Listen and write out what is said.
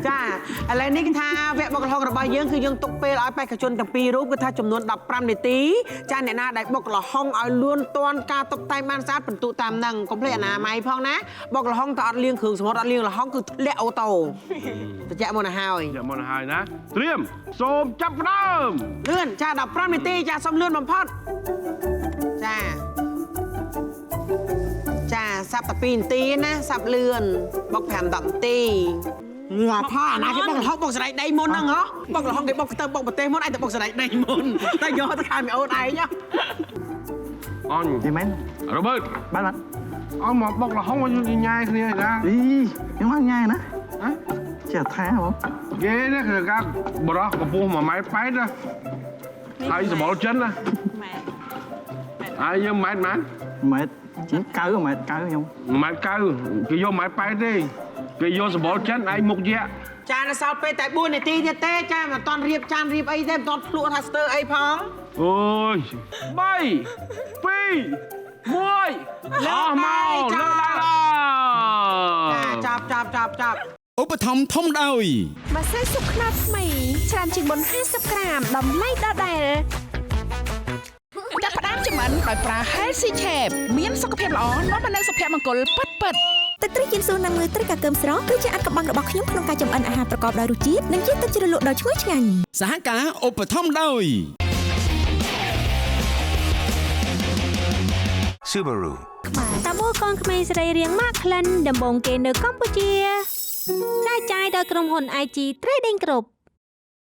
ចាឥឡូវនេះគឺថាវគ្គបុកល្ហុងរបស់យើងគឺយើងទុកពេលឲ្យបេក្ខជនទាំងពីររូបគឺថាចំនួន15នាទីចាអ្នកណាដែលបុកល្ហុងឲ្យលួនតាន់ការតុបតែងបានស្អាតបន្ទុតាមនឹងកុំភ្លេចអនាម័យផងណាបុកល្ហុងតើអត់លាងគ្រឿងសមុទ្រអត់លាងល្ហុងគឺធ្លាក់អូតូបញ្ជាក់មុនទៅហើយ ចាំមកហើយណាត្រៀមសូមចាប់ផ្ដើម លឿនចា15នាទីចាសូមលឿនបំផុតចាចាសាប់តែ2នាទីណាសាប់លឿនបុក5 10នាទីងាប់ផអាណាគេបុកល្ហុងបុកសណ្ដែកដីមុនហ្នឹងហ៎បុកល្ហុងគេបុកខ្ទឹមបុកប្រទេសមុនឯងទៅបុកសណ្ដែកដីមុនតែយកទៅខាងមីអូនឯងហ៎ អញ យីមែន រ៉ូបឺត បាទបាទ អញមកបុកល្ហុងឲ្យញ៉ាយគ្នាឯណា អីខ្ញុំមកញ៉ាយណា ហ៎ ចេះថាបង គេនេះគឺការបរោះកម្ពស់1ម៉ែត្រ8ណាហើយសម្បុរចិនណា ម៉ែ ហើយយើង1ម៉ែត្រម៉ាន ម៉ែត្រកៅម៉ែត្រកៅខ្ញុំ 1ម៉ែត្រ9គេយក1ម៉ែត្រ8ទេគេយកសម្បុរចិនឯងមុខយៈ ចានៅសល់ពេលតែ4នាទីទៀតទេចាមិនតាន់រៀបចានរៀបអីទេមិនតាន់ភ្លក់ថាស្ទើអីផង អូយ3 2 1អស់មកលើកដៃដល់ ចាចាប់ចាប់ចាប់ចាប់ ឧបត្ថម្ភធំដោយ ម្សៅស៊ុបខ្នុរថ្មីច្រើនជាងមុន50ក្រាមតម្លៃដដែល ចាប់ផ្ដើមចម្អិនដោយប្រើ Healthy Chef មានសុខភាពល្អនាំមកនូវសុភមង្គលពិតពិតៗ ទឹកត្រីជៀនស៊ូនិងមើលត្រីកាកើមស្រស់គឺជាអាថ៌កំបាំងរបស់ខ្ញុំក្នុងការចម្អិនអាហារប្រកបដោយរសជាតិនិងជាទឹកជ្រលក់ដ៏ឈ្ងុយឆ្ងាញ់ សហការឧបត្ថម្ភដោយ Subaru. តាបូកូនក្មេងសរីរាង្គម៉ាក់ក្លិនដំបងគេនៅកម្ពុជាចែកចាយដោយក្រុមហ៊ុន IG Trading Group។